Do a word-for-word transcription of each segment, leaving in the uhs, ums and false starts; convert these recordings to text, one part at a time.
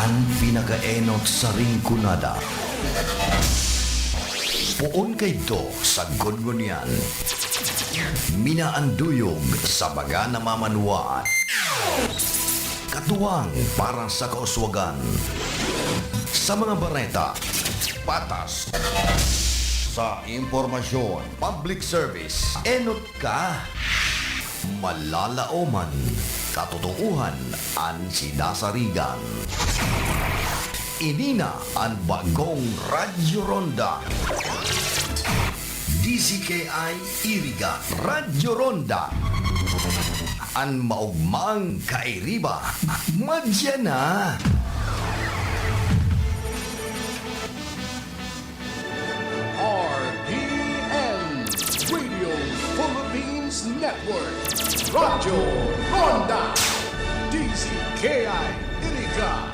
An pinakaenot sa Rinconada. Poon kaidto sagkod ngunyan. Minaanduyog sa mga namamanwaan. Katuwang para sa kauswagan. Sa mga bareta, patas. Sa impormasyon, public service, enot ka. Malalaoman, katotoohan an sinasarigan. Ini na an bagong Radyo Ronda. D Z K I Iriga, Radyo Ronda. An maogmang kairiba, madya na. R P N, Radio Philippines Network, Radyo Ronda, D Z K I Iriga,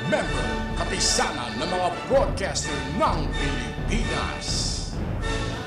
member, kapisanan ng mga broadcaster ng Pilipinas.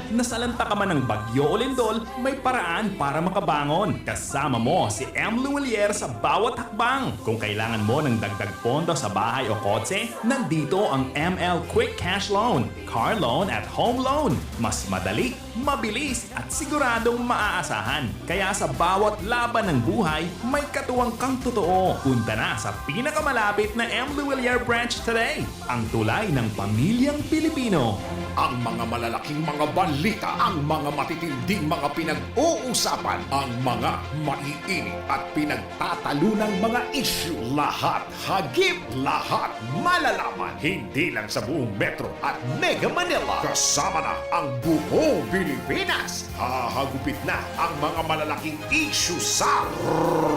Nasalanta ka man ng bagyo o lindol, may paraan para makabangon. Kasama mo si M Luwilier sa bawat hakbang. Kung kailangan mo ng dagdag pondo sa bahay o kotse, nandito ang M L Quick Cash Loan, Car Loan at Home Loan. Mas madali, mabilis, at siguradong maaasahan. Kaya sa bawat laban ng buhay, may katuwang kang totoo. Punta na sa pinakamalapit na M Luwilier branch today. Ang tulay ng pamilyang Pilipino. Ang mga malalaking mga balita, ang mga matitinding mga pinag-uusapan, ang mga maiinit at pinagtatalunang mga isyu, lahat hagip, lahat malalaman. Hindi lang sa buong Metro at Mega Manila. Kasama na ang buong Pilipinas. Hahagupit na ang mga malalaking isyu sa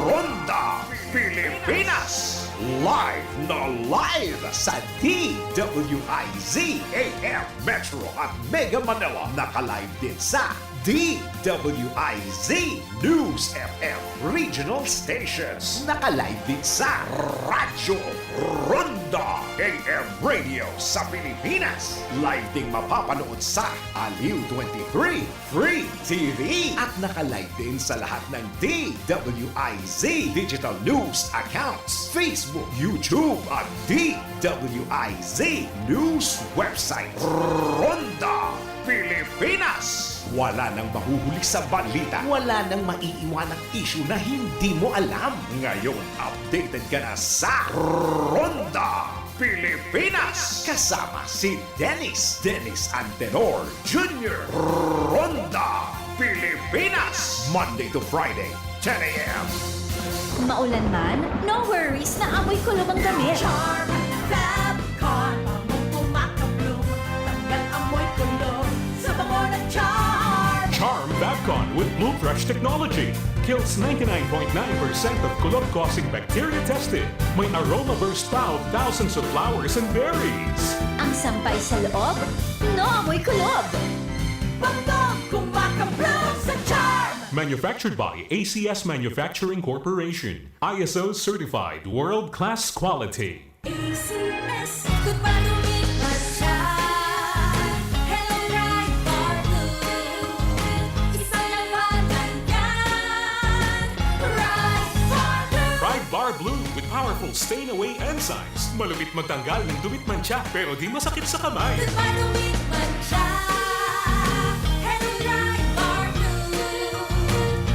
Ronda Pilipinas. Live na live sa D W I Z A M Metro at Mega Manila. Naka-live din sa D W I Z News F M Regional Stations. Naka-live din sa Radyo Ronda A M Radio sa Pilipinas. Live ding mapapanood sa Aliw twenty-three Free T V. At naka-live din sa lahat ng D W I Z Digital News Accounts, Facebook, YouTube, at D W I Z News Website. Ronda Pilipinas! Wala nang mahuhuli sa balita, wala nang maiiwanang isyu na hindi mo alam. Ngayon, updated ka na sa Ronda Pilipinas! Kasama si Dennis, Dennis Antenor Junior. Ronda Pilipinas! Monday to Friday, ten a.m. Maulan man, no worries na amoy kulob ang damit. Charm Fab Con, bangong kumakabloom, tanggal amoy kulob sa bango ng Charm. Charm Fab Con with Blue Fresh technology kills ninety-nine point nine percent of kulob-causing bacteria tested. May aroma burst pa of thousands of flowers and berries. Ang sampay sa loob, no amoy kulob. Bangong kumakabloom sa Charm. Manufactured by A C S Manufacturing Corporation. I S O certified world-class quality. A C S. Good pa, lumipad siya. Hello, Pride Bar Blue. Isang labanan yan. Pride Bar Blue. Pride Bar Blue with powerful stain away enzymes. Malupit magtanggal ng dumit mantsa, pero di masakit sa kamay. Good pa, lumipad siya. Hello, Pride Bar Blue.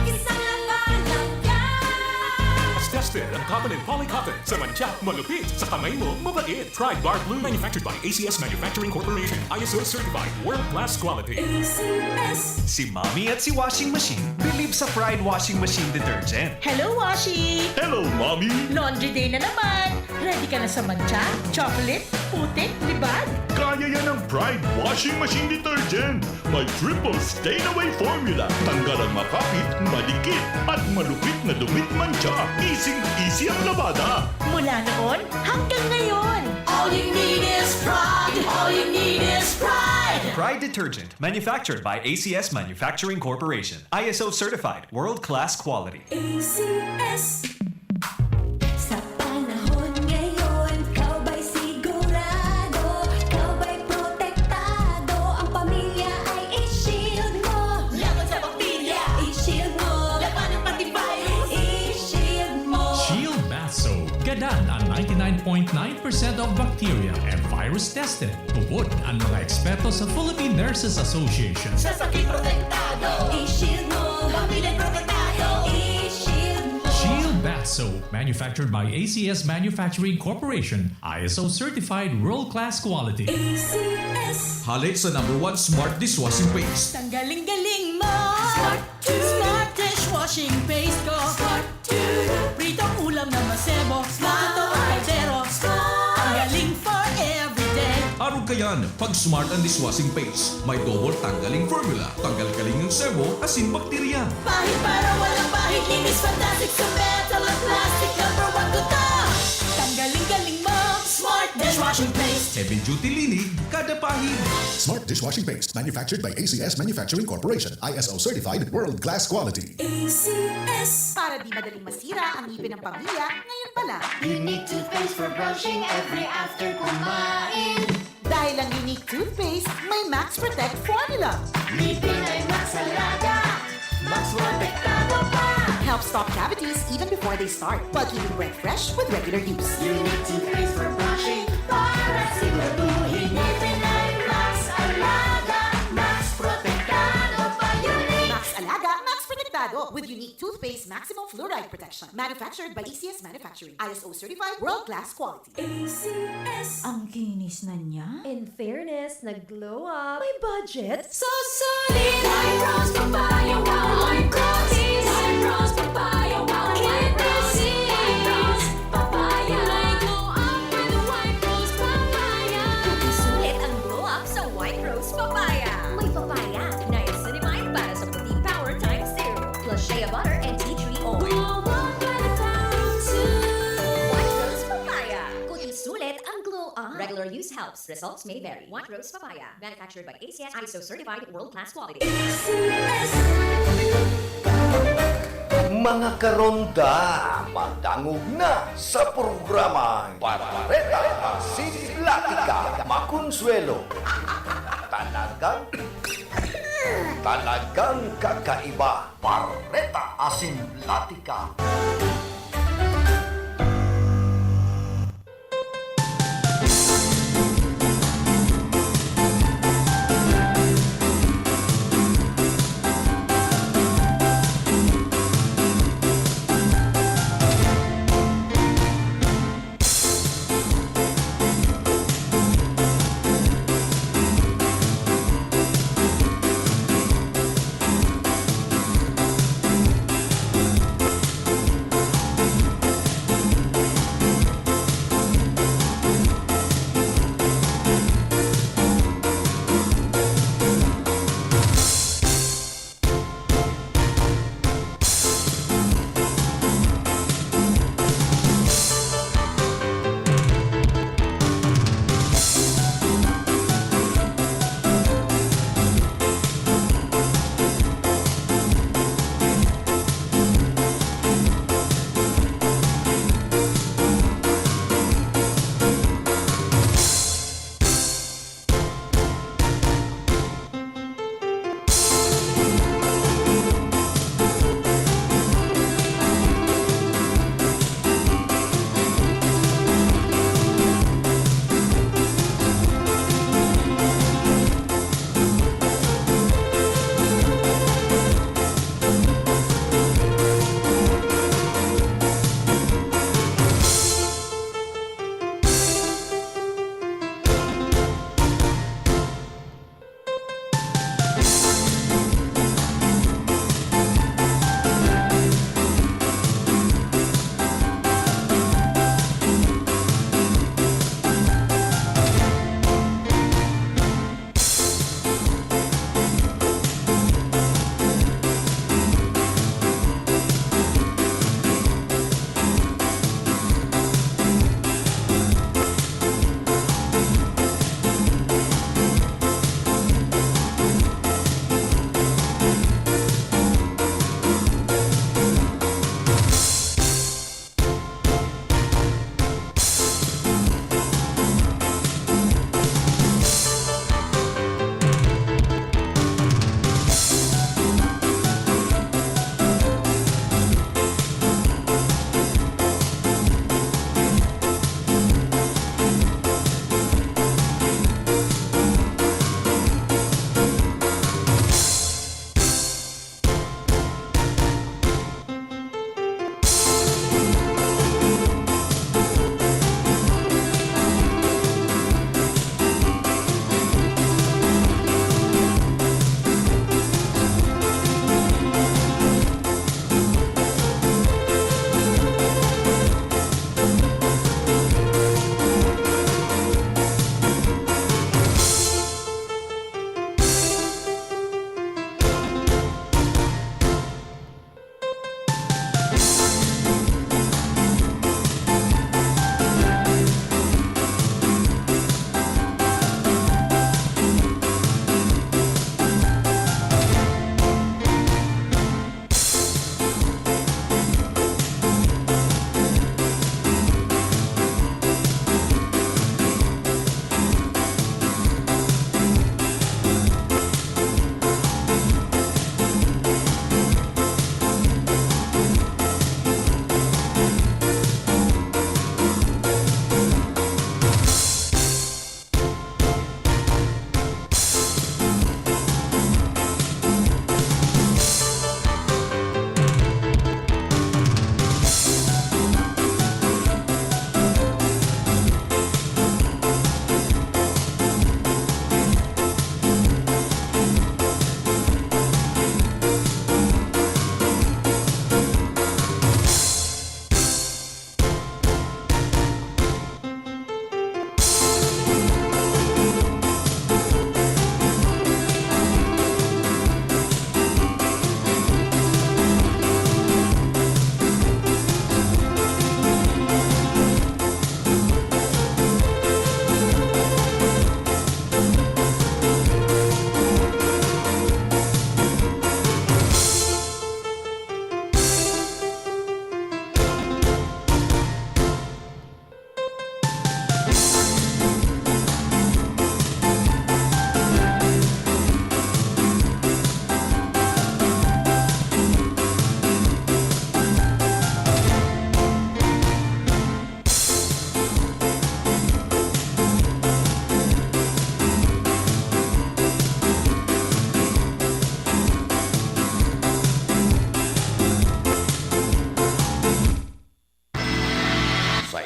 Isang labanan yan. Tested ang cotton and poly cotton. Sa mantsa, malupit. Sa kamay mo, mabait. Pride Bar Blue. Manufactured by A C S Manufacturing Corporation. I S O certified. World class quality. A C S. Si Mommy at si Washing Machine believe sa Pride Washing Machine Detergent. Hello, Washi! Hello, Mommy! Laundry day na naman! Ready ka na sa mantsa, chocolate, putik, libag? Kaya yan ng Pride Washing Machine Detergent. May triple stain away formula. Tanggal ang makapit, madikit, at malupit na dumit mantsa. Easy-easy ang labada. Mula noon hanggang ngayon. All you need is Pride. All you need is Pride. Pride Detergent, manufactured by A C S Manufacturing Corporation. I S O certified, world-class quality. A C S. Sa panahon ngayon, ikaw ba'y sigurado? Ikaw ba'y protektado? Ang pamilya ay i-shield mo. Laban sa bakterya, i-shield mo. Labanan pati virus, i-shield mo. Shield Bath Soap. Gadan ang ninety-nine point nine percent of bacteria and virus tested. Tubod ang mga eksperto sa Philippine Nurses Association. Sa sakit protektado, i-shield mo. Pamilya protektado, i-shield mo. Shield Bath Soap, manufactured by A C S Manufacturing Corporation, I S O certified world-class quality. A C S. Hale sa number one smart dishwashing paste. Tanggaling galing mo. Smart to. Smart dishwashing paste ko. Smart to. Pritong ulam na masebo. Smart to kaldero. Smart. Tanggaling for everyday. Arog kayan, pag smart ang dishwashing paste. May double tanggaling formula. Tanggal galing ang sebo, asin bakterya. Pahid para walang pahid. Linis fantastic sa metal at plastic. Number one ko to. Tanggaling galing mo. Smart dishwashing paste. Heavy duty linig, kada pahid. Smart dishwashing paste, manufactured by A C S Manufacturing Corporation, I S O certified, world class quality. A C S. Para di madaling masira ang ngipin ng pamilya, ngayon pa lang. Unique toothpaste for brushing every after kumain. Dahil ang Unique Toothpaste may Max Protect Formula. Ngipin ay Max Alaga. Max Protektado pa. Helps stop cavities even before they start, while keeping breath fresh with regular use. Unique toothpaste for brushing para siguraduhin ngipin ay Max Alaga. Max Protektado pa. Unique. Max Alaga, Max Protektado with Unique Toothpaste Maximum Fluoride Protection. Manufactured by A C S Manufacturing. I S O certified, world class quality. A C S. Ang kinis na niya. In fairness, nag-glow up. May budget. So solid. White Rose Papaya. Wow, White Rose. White Rose Papaya. Wow, White Rose. White Rose Papaya. May glow up with White Rose Papaya. Sulit ang glow up sa White Rose Papaya. May papaya, niacinamide para sa puting power times zero. Plus shea butter and tea tree oil. Glow up with White Rose. White Rose Papaya. Kundi sulit ang glow up. Regular use helps. Results may vary. White Rose Papaya. Manufactured by A C S, I S O certified, world class quality. Mga karonda, madangog na sa programang Barbareta Asin Platika, makonsuelo. Talagang, talagang kakaiba. Barbareta Asin Platika.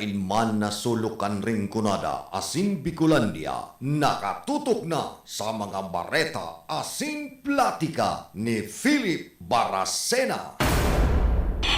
Ilman na sulok kan Rinconada asin Bicolandia, nakatutok na sa mga bareta asin platika ni Philip Baracena.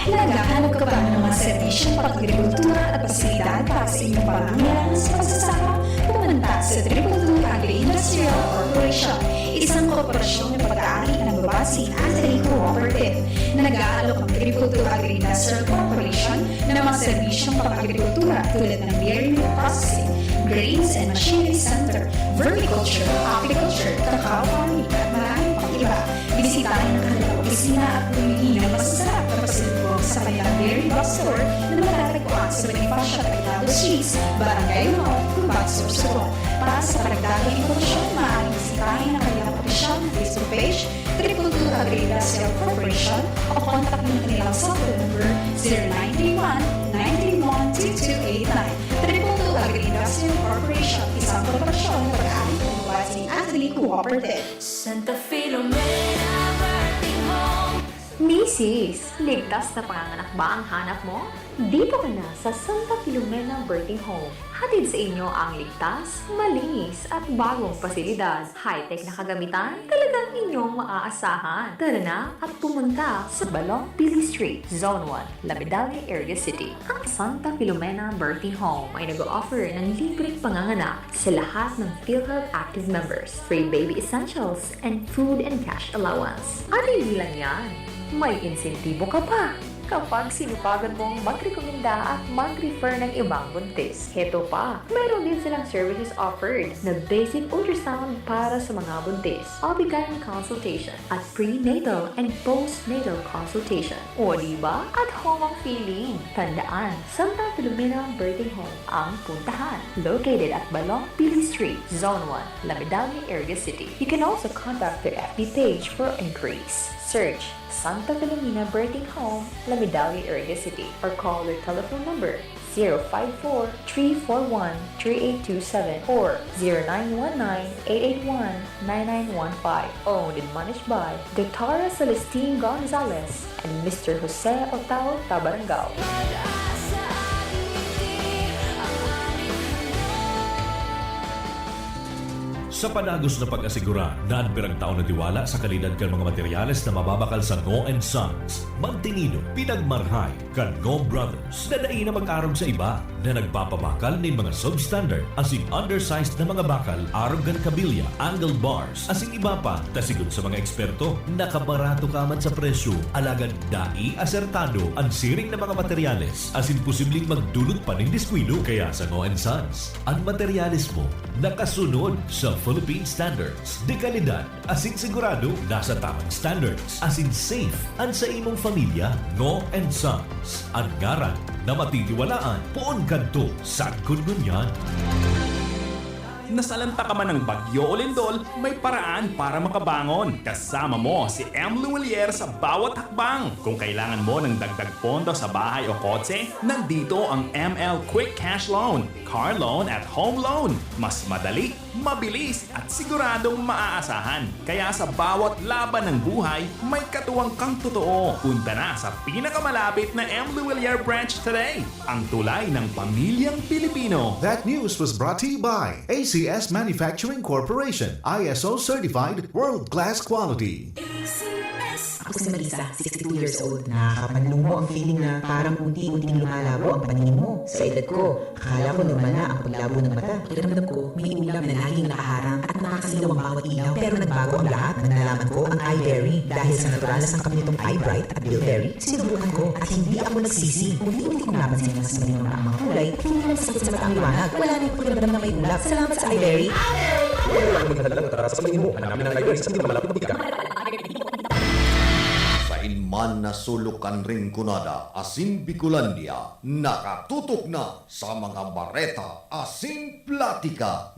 Naghahanap ka ba ng mga serbisyong pang-agrikultura at pasilidad para sa inyong pangangailangan sa pagsasaka? Pumunta sa Triple Two Agri-Industrial Corporation, isang korporasyon na pag-aari ng Babasi Anthony Cooperative. Nag-aalok ang Triple Two Agri-Industrial Corporation ng mga serbisyong pang-agrikultura tulad ng dairy milk processing, grains and machinery center, vermiculture, apiculture, cacao farming, at maraming pang iba. Bisitahin ang kanilang opisina at bumili ng masasarap na pasalubong sa kanilang dairy box store na matatagpuan sa Bonifacio Aguinaldo Streets, Barangay Limao, Cubag, Sorsogon. Para sa karagdagang impormasyon, maaaring bisitahin ang kanilang opisyal na Facebook page, Triple Two Agri-Industrial Corporation, o kontakin ang kanilang cellphone number, zero nine three one, nine three one, two two eight nine. Triple Two Agri-Industrial Corporation, isang korporasyon na pag-aari ng Babasi Anthony Cooperative. Santa Filomena Birthing Home. Misis, ligtas na panganganak ba ang hanap mo? Dito ka na sa Santa Filomena Birthing Home. Hatid sa inyo ang ligtas, malinis at bagong pasilidad. High-tech na kagamitan, talagang inyong maaasahan. Tara na at pumunta sa Balong Pili Street, Zone one, La Medalla, Iriga City. Ang Santa Filomena Birthing Home ay nag-o-offer ng libreng panganganak sa lahat ng PhilHealth active members, free baby essentials, and food and cash allowance. At hindi lang yan, may insentibo ka pa kapag sinupagan mong magrekomenda at mag-refer ng ibang buntis. Heto pa, meron din silang services offered na basic ultrasound para sa mga buntis, OB-GYN consultation, at prenatal and postnatal consultation. O di ba? At home ang feeling. Tandaan, Santa Filomena Birthing Home ang puntahan. Located at Balong Pili Street, Zone one, La Medalla, Iriga City. You can also contact their F B page for inquiries. Search Santa Filomena Birthing Home, La Medalla, Iriga City, or call their telephone number, zero five four, three four one, three eight two seven or zero nine one nine, eight eight one, nine nine one five. Owned and managed by Doctora Celestine Gonzalez and Mister Jose Otao Tabarangao. Sa padagos na pag-asigura, naan pirang taon na tiwala sa kalidad kan mga materyales na mababakal sa Ngo and Sons. Mantinido, pinagmarhay kan Ngo Brothers na dai na mag-arog sa iba, na nagpapabakal nin mga substandard asin undersized na mga bakal arog kan kabilya, angle bars, asin iba pa. Ta sigon sa mga eksperto, nakabarato ka man sa presyo, alagad dai asertado an siring na mga materyales asin posibleng magdulot pa nin diskuido. Kaya sa Ngo and Sons, an materyales mo nakasunod sa Philippine Standards de Calidad asin sigurado nasa tamang standards asin safe an sa imong pamilya. Ngo and Sons, an ngaran na matitiwalaan poon kadto sagkod ngunyan. Nasalanta ka man ng bagyo o lindol, may paraan para makabangon. Kasama mo si M. Luwilier sa bawat hakbang. Kung kailangan mo ng dagdag pondo sa bahay o kotse, nandito ang M L Quick Cash Loan, Car Loan at Home Loan. Mas madali, mabilis at siguradong maaasahan. Kaya sa bawat laban ng buhay, may katuwang kang totoo. Punta na sa pinakamalapit na M. Luwilier branch today. Ang tulay ng pamilyang Pilipino. That news was brought to you by A C S Manufacturing Corporation, I S O certified, world-class quality. Ako si Marisa, sixty-two years old. Nakakapanlumo ang feeling na parang unti-unting lumalabo ang paningin mo. Sa edad ko, akala ko normal na ang paglabo ng mata. Pakiramdam ko, may ulap na laging nakaharang at nakakasilaw ang bawat ilaw. Pero nagbago ang lahat nang nalaman ko ang iBerry. Dahil sa natural na sangkap nitong iBright at Bilberry, sinubukan ko at hindi ako nagsisi. Unti-unti kong napansin na mas malinaw na ang mga kulay, hindi na masakit sa mata ang liwanag. Wala na yung pakiramdam na may ulap. Salamat sa iBerry! Wala lang magdadala ng tara sa paningin mo. Hanapin ang iBerry sa pinakamalapit na botika. Sa Ilman na sulok kan Rinconada, asin Bicolandia, nakatutok na sa mga bareta asin platika.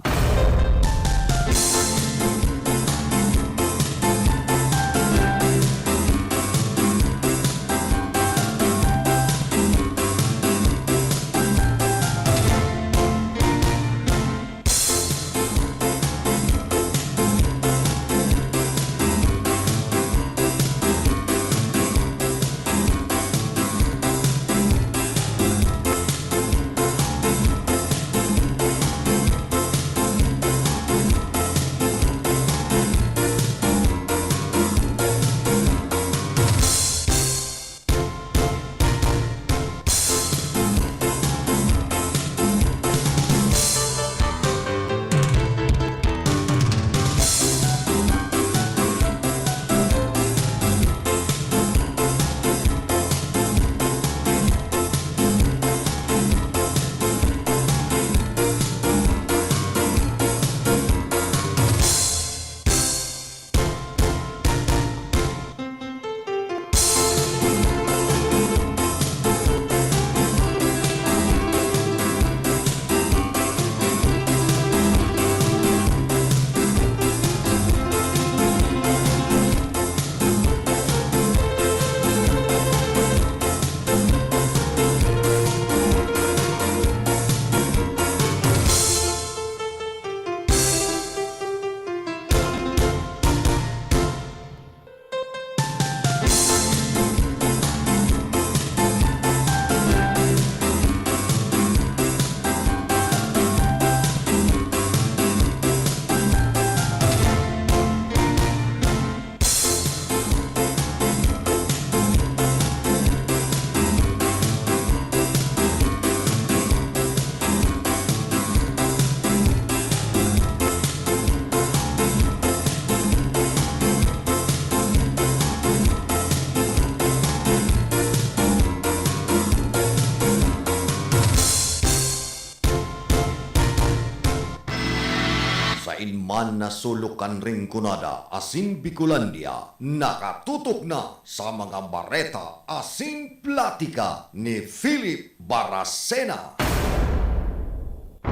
man na sulok kan Rinconada asin Bicolandia, nakatutok na sa mga bareta asin platika ni Philip Baracena.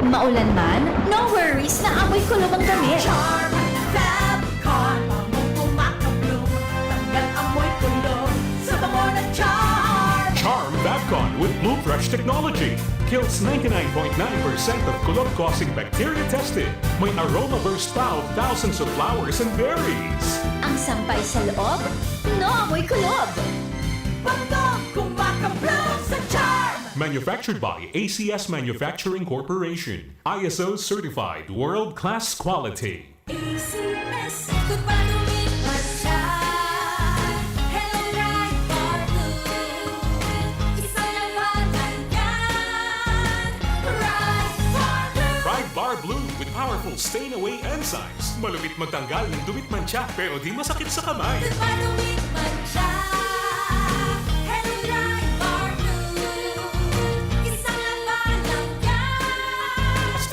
Maulan man, no worries na amoy kulob ang damit. Charm Fab Con, pamong kumakabloom, tanggal amoy kulob sa bango ng Charm. Charm Babcon with Blue Fresh technology kills ninety-nine point nine percent of kulog-causing bacteria tested. May aroma burst pa of thousands of flowers and berries. Ang sampay sa loob, no amoy kulob. Bangong kumakabloom sa Charm. Manufactured by A C S Manufacturing Corporation. I S O certified world-class quality. A C S, kung paano mantsa. Hello, Pride Bar Blue. Isa lang pangalan. Pride Bar Blue. Pride Bar Blue with powerful stain away enzymes. Malupit magtanggal ng dumit mantsa pero di masakit sa kamay. Kung paano mantsa. Hello, Pride Bar Blue. Isa lang pangalan.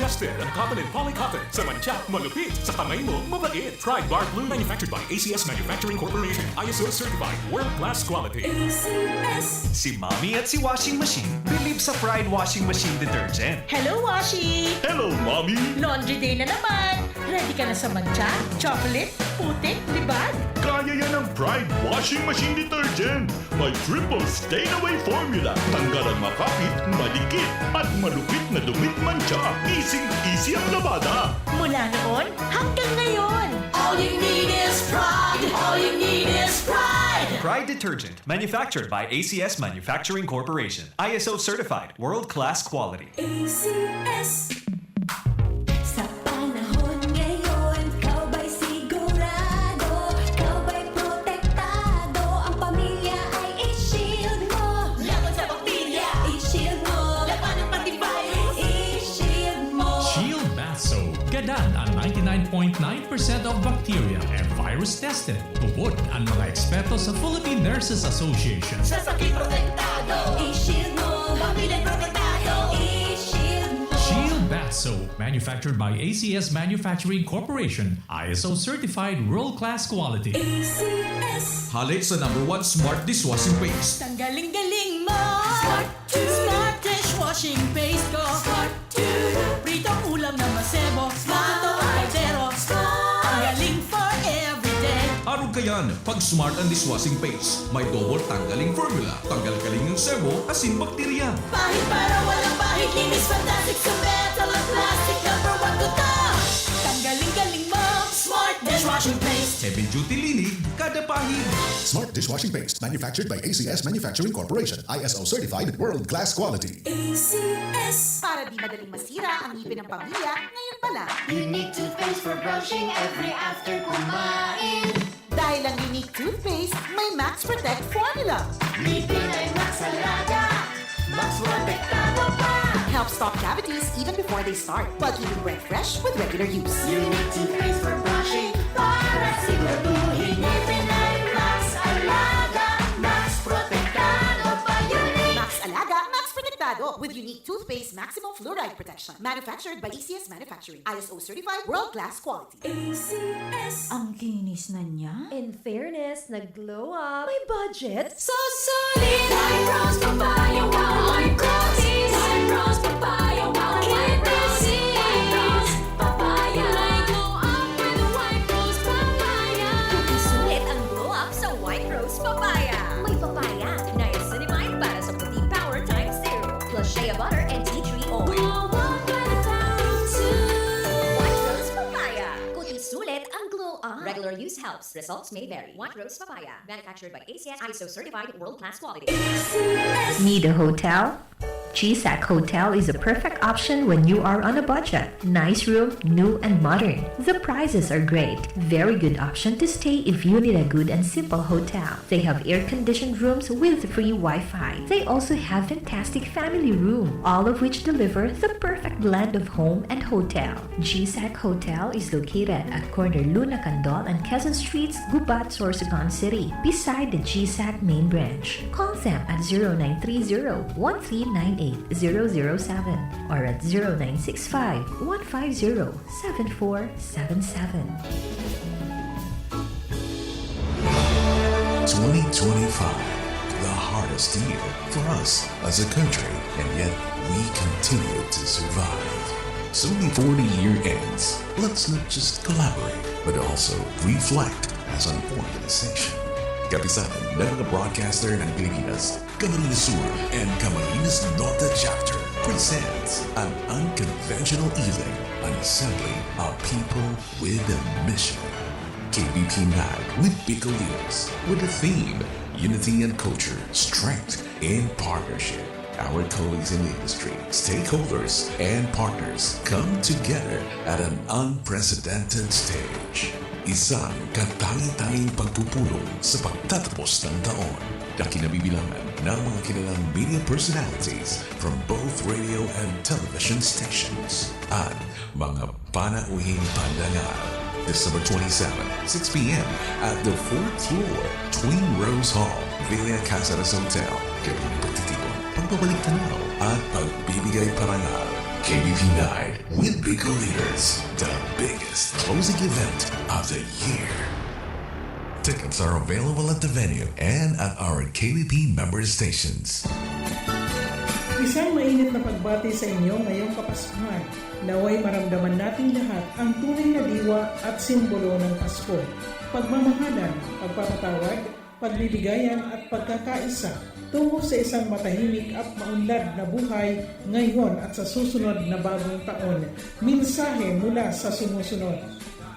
Tested ang cotton and polycotton. Sa mantsa, malupit. Sa kamay mo, mabait. Pride Bar Blue, manufactured by A C S Manufacturing Corporation. I S O certified, world-class quality. A C S. Si Mommy at si Washing Machine bilib sa Pride Washing Machine Detergent. Hello, Washi! Hello, Mommy! Laundry day na naman! Ready ka na sa mantsa, chocolate, putik, libag? Kaya yan ng Pride Washing Machine Detergent! May triple stain away formula. Tanggal ang makapit, madikit, at malupit na dumit mantsa. Easy-easy ang labada. Mula noon hanggang ngayon. All you need is Pride. All you need is Pride. Pride Detergent, manufactured by A C S Manufacturing Corporation. I S O certified, world-class quality. A C S. Sa panahon ngayon, ikaw ba'y sigurado? Ikaw ba'y protektado? Ang pamilya ay i-shield mo. Laban sa bakterya, i-shield mo. Laban ng antivirus, i-shield mo. Shield Bath Soap. Gadan ang ninety-nine point nine percent of bacteria and virus tested. Tubod ang mga eksperto sa Philippine Nurses Association. Sa sakit protektado, i-shield mo. Pamilya protektado, i-shield mo. Shield Bath Soap, manufactured by A C S Manufacturing Corporation, I S O certified world-class quality. A C S. Hale sa number one smart dishwashing paste. Tanggaling-galing mo. Smart, smart dishwashing paste ko. Smart, pritong ulam na masebo. Smart, kaldero. Smart, ang galing for everyday. Arog kayan, pag smart ang dishwashing paste. May double tanggaling formula. Tanggal kaling ng sebo, asin bakterya. Pahid para walang pahid. Linis fantastic sa metal at plastic. Number one ko to. Tanggaling-galing mo. Smart dishwashing paste. Heavy duty linig, kada pahid. Smart dishwashing paste, manufactured by A C S Manufacturing Corporation, I S O certified, world class quality. A C S. Para di madaling masira ang ngipin ng pamilya, ngayon pa lang. Unique toothpaste for brushing every after kumain. Dahil ang Unique Toothpaste may Max Protect Formula. Ngipin ay Max Alaga. Max Protektado pa. Helps stop cavities even before they start, while keeping breath fresh with regular use. Unique toothpaste for brushing para siguraduhin ngipin ay Max Alaga. Max Protektado pa. Unique. Max Alaga, Max Protektado with Unique Toothpaste Maximum Fluoride Protection. Manufactured by A C S Manufacturing. I S O certified, world class quality. A C S. Ang kinis na niya. In fairness, nag-glow up. May budget? So solid! White Rose Papaya, wow! White Rose! White Rose Papaya, wow! White Rose! White Rose Papaya! May glow up with White Rose Papaya! Sulit ang glow up sa White Rose Papaya. May papaya, niacinamide para sa puting power times two. Plus shea butter and tea tree oil. Glow up with power two! White Rose Papaya. Kuti sulit ang glow up. Regular use helps. Results may vary. White Rose Papaya. Manufactured by A C S, I S O certified, world class quality. A C S. Need a hotel? G SAC Hotel is a perfect option when you are on a budget. Nice room, new and modern. The prices are great. Very good option to stay if you need a good and simple hotel. They have air-conditioned rooms with free Wi-Fi. They also have fantastic family room, all of which deliver the perfect blend of home and hotel. G SAC Hotel is located at corner Luna Candon and Quezon Streets, Gubat, Sorsogon City, beside the G SAC main branch. Call them at zero nine three zero, one three nine eight zero zero seven or at zero nine six five, one five zero, seven four seven seven. Twenty twenty-five, the hardest year for us as a country, and yet we continue to survive. So before the year ends, let's not just collaborate, but also reflect as an organization. Kapisanan ng mga broadcaster ng Pilipinas, Camarines Sur and Camarines Norte Chapter presents an unconventional evening, an assembly of people with a mission. K B P Night with Bicol Leaders, with the theme Unity and Culture, Strength in Partnership. Our colleagues in the industry, stakeholders, and partners come together at an unprecedented stage. Isang katangi-tanging pagpupulong sa pagtatapos ng taon na kinabibilangan ng mga kilalang media personalities from both radio and television stations at mga panauhing pandangal. December twenty-seven, six p.m. at the fourth floor, Twin Rose Hall, Villa Caceres Hotel. Gabing pagtitipon, pagbabalik tanaw, at pagbibigay parangal. K B P Night with Bicol Leaders, the biggest closing event of the year. Tickets are available at the venue and at our K B P member stations. Isang mainit na pagbati sa inyo ngayong Kapaskuhan. Naway maramdaman nating lahat ang tunay na diwa at simbolo ng Pasko. Pagmamahalan, pagpapatawad, pagbibigayan at pagkakaisa tungo sa isang matahimik at maunlad na buhay ngayon at sa susunod na bagong taon. Mensahe mula sa sumusunod.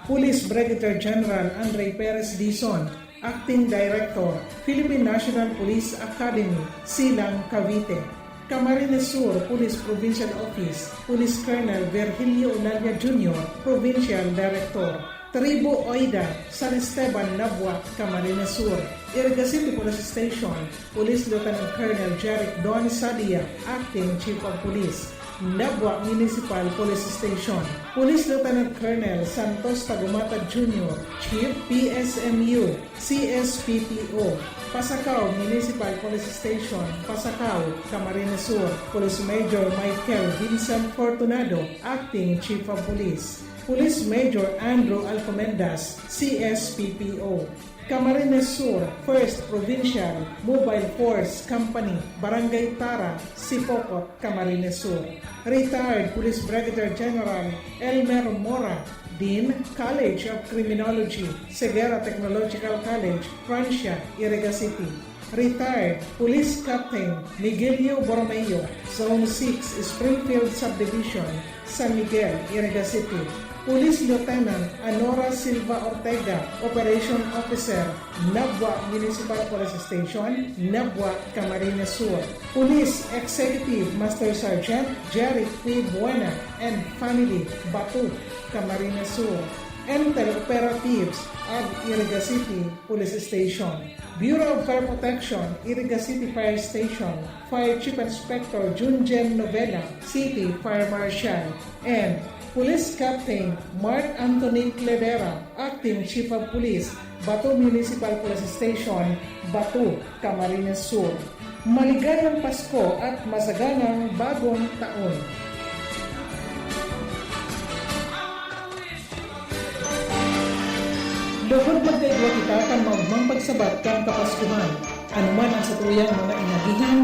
Police Brigadier General Andre Perez Dizon, Acting Director, Philippine National Police Academy, Silang, Cavite. Camarines Sur Police Provincial Office, Police Colonel Virgilio Olalia Junior, Provincial Director. Tribu Oida, San Esteban, Nabua, Camarines Sur. Iriga City Police Station, Police Lieutenant Colonel Jeric Don Sadia, Acting Chief of Police. Nabua Municipal Police Station, Police Lieutenant Colonel Santos Tagumata Junior, Chief P S M U, C S P P O, Pasacao Municipal Police Station, Pasacao, Camarines Sur, Police Major Michael Vincent Fortunado, Acting Chief of Police, Police Major Andrew Alcomendas, C S P P O, Camarines Sur, First Provincial Mobile Force Company, Barangay Tara, Sipocot, Camarines Sur. Retired Police Brigadier General Elmer Mora, Dean, College of Criminology, Ceguera Technological College, Francia, Iriga City. Retired Police Captain Miguelio Borromeo, Zone six, Springfield Subdivision, San Miguel, Iriga City. Police Lieutenant Anora Silva Ortega, Operation Officer, Nabua Municipal Police Station, Nabua, Camarines Sur. Police Executive Master Sergeant Jerry P. Buena and family, Batu, Camarines Sur. Intel Operatives of Iriga City Police Station. Bureau of Fire Protection, Iriga City Fire Station, Fire Chief Inspector Junjen Novela, City Fire Marshal, and Police Captain Mark Anthony Cledera, Acting Chief of Police, Batu Municipal Police Station, Batu, Camarines Sur. Maligayang Pasko at masaganang Bagong Taon! Lugod magkaigwa kita kan maogmang pagsabat kan Kapaskuhan. Anoman an satuyang mga inagihan,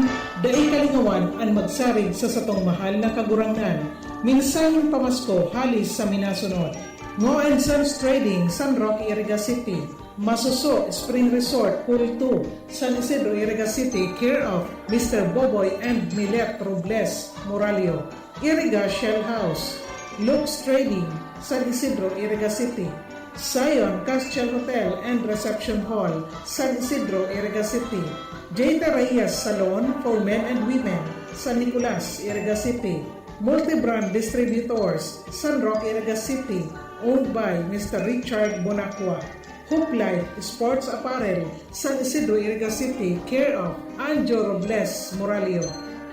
dai kalingawan an magsarig sa satong mahal na Kagurangnan. Mensaheng pamasko hali sa minasunod. Ngo and Sons Trading, San Roque, Iriga City. Masuso Spring Resort, Pool two, San Isidro, Iriga City, care of Mister Boboy and Milet Robles Moralio. Iriga Shell House, Lux Trading, San Isidro, Iriga City. Zion Castle Hotel and Reception Hall, San Isidro, Iriga City. Jada Reyes Salon for Men and Women, San Nicolas, Iriga City. Multibrand Distributors, San Roque, Iriga City, owned by Mister Richard Bonacqua. Hope Life Sports Apparel, San Isidro, Iriga City, care of Anjo Robles Moralio.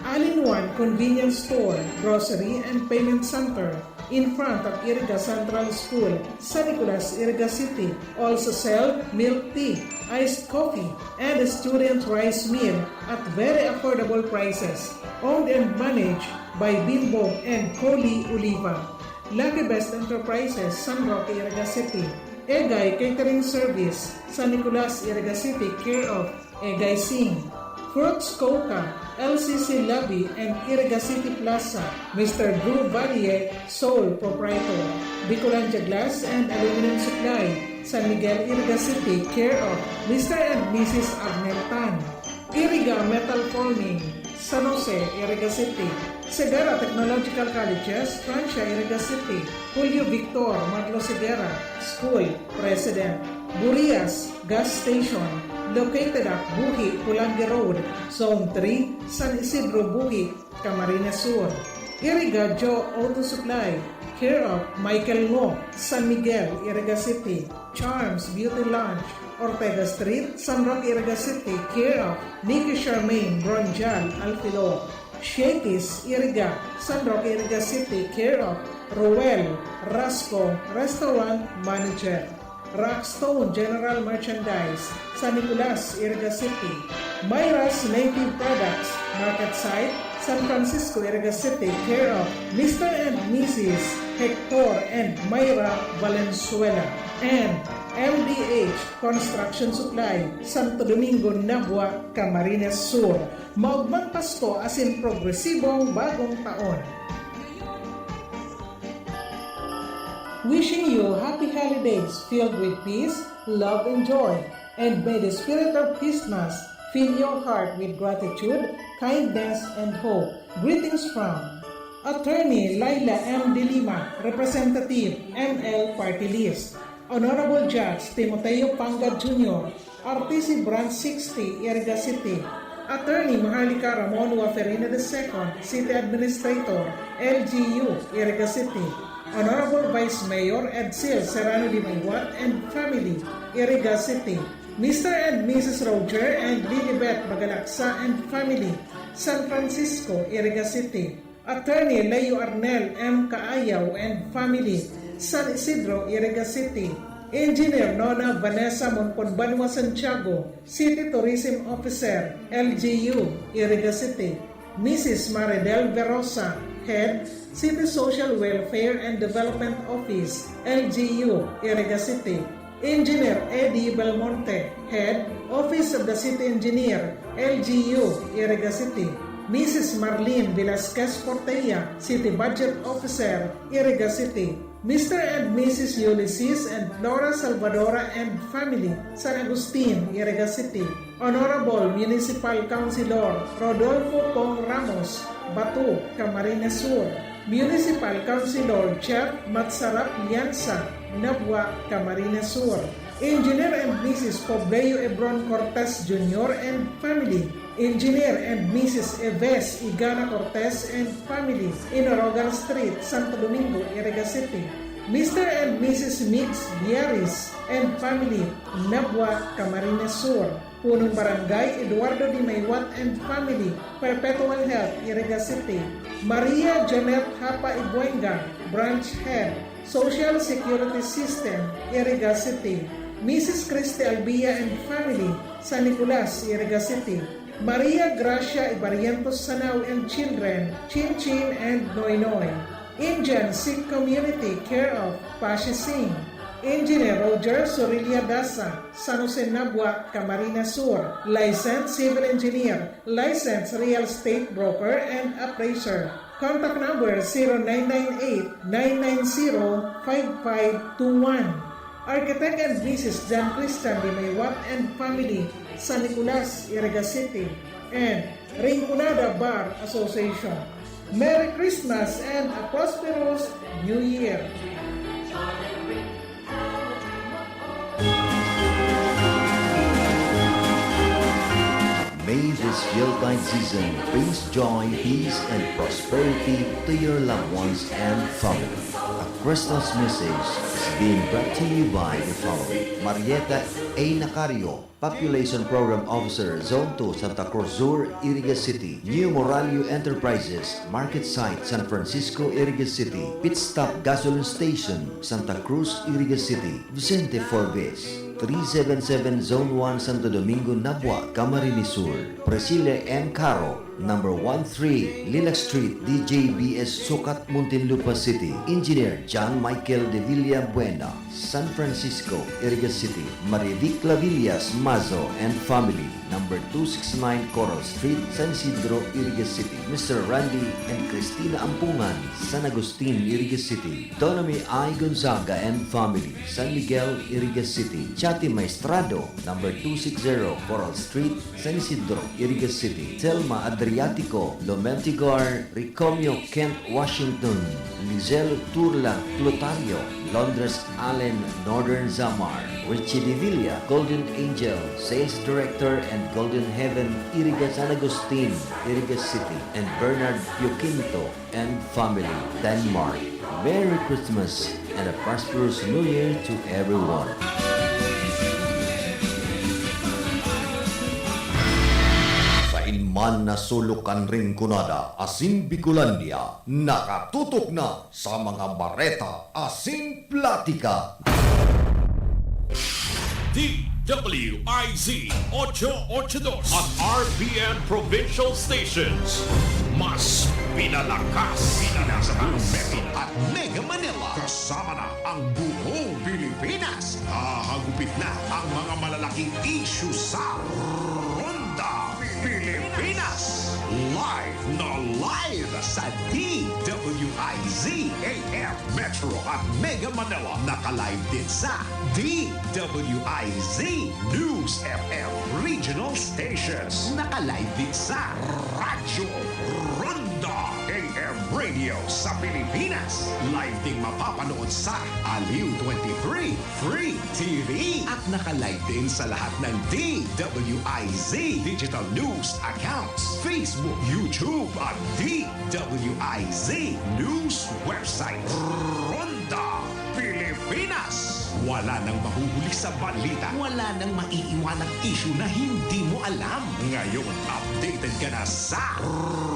All-in-One Convenience Store, Grocery and Payment Center, in front of Iriga Central School, San Nicolas, Iriga City. Also sell milk tea, iced coffee, and student rice meal at very affordable prices. Owned and managed by Bimbong and Coli Oliva. Lucky Best Enterprises, San Roque, Iriga City. Egay Catering Service, San Nicolas, Iriga City, care of Egay Singh. Fruits Coca, L C C Lobby and Iriga City Plaza, Mister Drew Valle, sole proprietor. Bicolandia Glass and Aluminum Supply, San Miguel, Iriga City, care of Mister and Missus Arnel Tan. Iriga Metal Forming, San Jose, Iriga City. Segarra Technological Colleges, Francia, Iriga City. Julio Victor Marlos Segarra, School President. Burias Gas Station, located at Buhi, Pulangi Road, Zone three, San Isidro, Buhi, Camarines Sur. Iriga Joe Auto Supply, care of Michael Ngo, San Miguel, Iriga City. Charms Beauty Lounge, Ortega Street, San Roque, Iriga City, care of Nikki Charmaine Bronjal Alfilo. Shakey's Iriga, San Roque, Iriga City, care of Roel Rasco, Restaurant Manager. Rockstone General Merchandise, San Nicolas, Iriga City. Myra's Native Products, Market Site, San Francisco, Iriga City, care of Mister and Missus Hector and Myra Valenzuela. And M D H Construction Supply, Santo Domingo, Nabua, Camarines Sur. Maogmang Pasko asin progresibong Bagong Taon. Wishing you happy holidays filled with peace, love, and joy. And may the spirit of Christmas fill your heart with gratitude, kindness, and hope. Greetings from Attorney Laila M. De Lima, Representative, M L Party List. Honorable Judge Timoteo Pangad Junior, R T C Branch sixty, Iriga City. Attorney Maharlika Ramon Waferina the second, City Administrator, L G U, Iriga City. Honorable Vice Mayor Edsel Serrano de Maywat and family, Iriga City. Mister and Missus Roger and Lilibet Bagalaksa and family, San Francisco, Iriga City. Attorney Leo Arnel M. Kaayaw and family, San Isidro, Iriga City. Engineer Nona Vanessa Monconbanua Santiago, City Tourism Officer, L G U, Iriga City. Missus Maridel Verosa, Head, City Social Welfare and Development Office, L G U, Iriga City. Engineer Eddie Belmonte, Head, Office of the City Engineer, L G U, Iriga City. Missus Marlene Velasquez Portella, City Budget Officer, Iriga City. Mister and Missus Ulysses and Flora Salvadora and family, San Agustin, Iriga City. Honorable Municipal Councilor Rodolfo Pong Ramos, Bato, Camarines Sur. Municipal Councilor Jeff Matsarap Lianza, Nabua, Camarines Sur. Engineer and Missus Pobleo Ebron Cortez Junior and family. Engineer and Missus Eves Igana Cortez and family, Inorogan Street, Santo Domingo, Iriga City. Mister and Missus Migs Biaris and family, Nabua, Camarines Sur. Punong Barangay Eduardo de Maywat and family, Perpetual Health, Iriga City. Maria Janet Hapa Ibuenga, Branch Head, Social Security System, Iriga City. Missus Christy Albia and family, San Nicolas, Iriga City. Maria Gracia Ibarrientos Sanao and children, Chin Chin and Noy Noy. Indian Sikh Community, care of Pashi Singh. Engineer Roger Sorilia Dasa, San Jose, Nabua, Camarines Sur. Licensed Civil Engineer, Licensed Real Estate Broker and Appraiser. Contact number zero nine nine eight, nine nine zero, five five two one. Architect and Missus Jan Christian de Maywat and family, San Nicolas, Iriga City. And Rinconada Bar Association. Merry Christmas and a prosperous New Year! May this Yuletide season brings joy, peace, and prosperity to your loved ones and family. A Christmas message is being brought to you by the following: Marieta A. Nacario, Population Program Officer, Zone two, Santa Cruz Sur, Iriga City. New Moralio Enterprises, Market Site, San Francisco, Iriga City. Pit Stop Gasoline Station, Santa Cruz, Iriga City. Vicente Forbes. three seven seven Zone one, Santo Domingo, Nabua, Camarines Sur. Priscilla M. Caro, number one three, Lilac Street, D J B S, Sucat, Muntinlupa City. Engineer John Michael de Villabuena, San Francisco, Iriga City. Marivic Clavillas Mazo and family, number two six nine Coral Street, San Isidro, Iriga City. Mister Randy and Christina Ampungan, San Agustin, Iriga City. Donomy I. Gonzaga and family, San Miguel, Iriga City. Chati Maestrado, number two six zero Coral Street, San Isidro, Iriga City. Thelma Adriatico, Lomentigar, Ricomio, Kent, Washington. Lizelle Turla Clotario, Londres Allen, Northern Samar. Richie Devilla, Golden Angel, Sales Director and Golden Heaven, Iriga, San Agustin, Iriga City. And Bernard Pioquinto and family, Denmark. Merry Christmas and a prosperous New Year to everyone. Sa inman na sulok kan Rinconada asin Bicolandia, nakatutok na sa mga bareta asin platika. D W I Z ocho ocho dos at R P N Provincial Stations. Mas pinalakas, pinalakas. Metro at Mega Manila. Kasama na ang buong Pilipinas. Hahagupit na ang mga malalaking issue sa Ronda Pilipinas. Live na live sa D W I Z A M Metro at Mega Manila. Naka-live din sa D W I Z News F M Regional Stations. Naka-live din sa Radyo Ronda A M Radio sa Pilipinas. Live ding mapapanood sa Aliw twenty-three Free T V at naka-live din sa lahat ng D W I Z digital news accounts, Facebook, YouTube at D W I Z news website. Ronda Pilipinas. Wala nang mahuhuli sa balita. Wala nang maiiwanang issue na hindi mo alam. Ngayon, updated ka na sa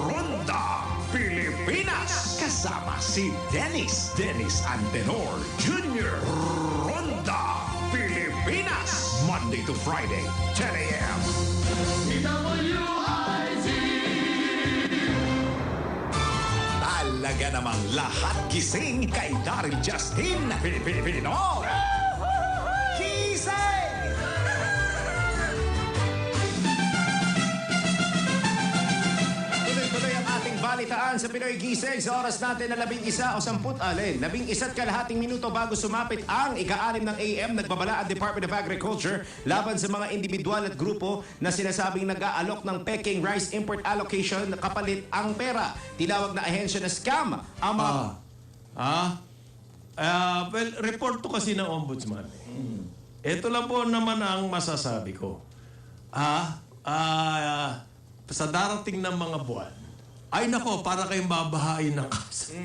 Ronda Pilipinas. Kasama si Dennis, Dennis Antenor Junior. Ronda Pilipinas. Monday to Friday, ten a.m. Talaga namang lahat gising kay Daryl Justin Pi-, Pi-, Pinoy. Gising! Tuloy-tuloy ang ating balitaan sa Pinoy Gising sa oras natin na labing isa o samput, alin, labing isa't kalahating minuto bago sumapit ang ika-anim ng A M. Nagbabala ang Department of Agriculture laban sa mga indibidwal at grupo na sinasabing nag-aalok ng peking rice import allocation kapalit ang pera. Tinawag na ahensya na scam ang mga Ah. Ah? Ah, well, report to kasi ng Ombudsman. Ito lang po naman ang masasabi ko. Ah, ah, sa darating na mga buwan, ay nako, para kayong babahain ng kaso.